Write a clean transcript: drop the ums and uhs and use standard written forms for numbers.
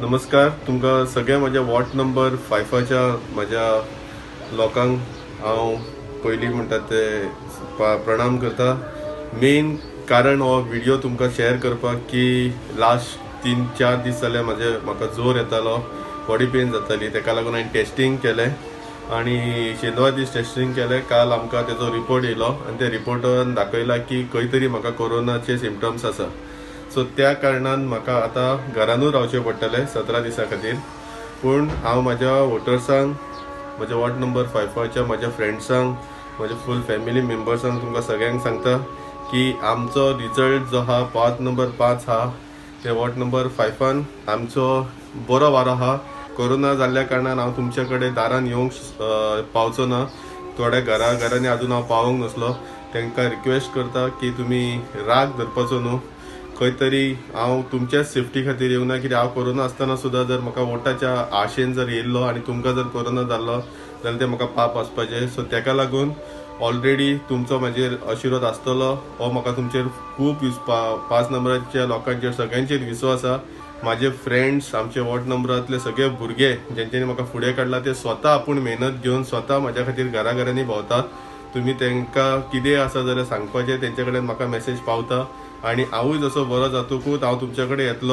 नमस्कार तुमकां सगळ्या म्हज्या वॉर्ड नंबर फायफाच्या म्हज्या लोकांक हांव पयलीं म्हणटा ते प्रणाम करता. मेन कारण हो व्हिडिओ तुमकां शेअर करपाक की लास्ट 3-4 दीस जाले म्हजे म्हाका जोर येतालो, बॉडी पेन जाताली, तेका लागून हांवें टेस्टींग केलें आनी शेनवार दीस टेस्टींग केलें. काल आमकां तेजो रिपोर्ट येयलो आनी त्या रिपोर्टान दाखयला की खंय तरी म्हाका कोरोनाचे सिमटम्स आसा. सो त्या कारणान म्हाका आतां घरानूच रावचें पडटलें 17 दिसां खातीर. पूण हांव म्हाज्या वोटर्सांक, म्हज्या वॉर्ड नंबर फायफाच्या म्हाज्या फ्रेंड्सांक, म्हज्या फूल फॅमिली मेंबर्सांक तुमकां सगळ्यांक सांगता की आमचो रिजल्ट जो आहा 5 नंबर 5 आहा ते वॉर्ड नंबर फायफान आमचो बरो वारो आहा. कोरोना जाल्ल्या कारणान हांव तुमच्या कडेन दारान येवंक पावचो ना, थोड्या घरा घरांनी अजून हांव पावोंक नासलो. तांकां रिक्वेस्ट करता की तुमी राग धरपाचो न्हू. खंय तरी हांव तुमच्याच सेफ्टी खातीर येवंक ना, कित्याक हांव कोरोना आसतना सुद्दां जर म्हाका वोटाच्या आशेन जर येयल्लो आनी तुमकां जर कोरोना जाल्लो जाल्यार तें म्हाका पाप वचपाचें. सो तेका लागून ऑलरेडी तुमचो म्हाजेर आशिर्वाद आसतलो हो म्हाका तुमचेर खूब 5 नंबराच्या लोकांचेर सगळ्यांचेर विश्वास आसा. म्हाजे फ्रेंड्स, आमचे वॉर्ड नंबरांतले सगळे भुरगे जेंच्यांनी म्हाका फुडें काडला ते स्वता आपूण मेहनत घेवन स्वता म्हाज्या खातीर घरा घरांनी भोंवतात. तुमी तांकां कितें आसा जाल्यार सांगपाचें, तेंच्या कडेन म्हाका मॅसेज पावता आनी हांवूय जसो बरो जातकूच हांव तुमच्या कडेन येतलो.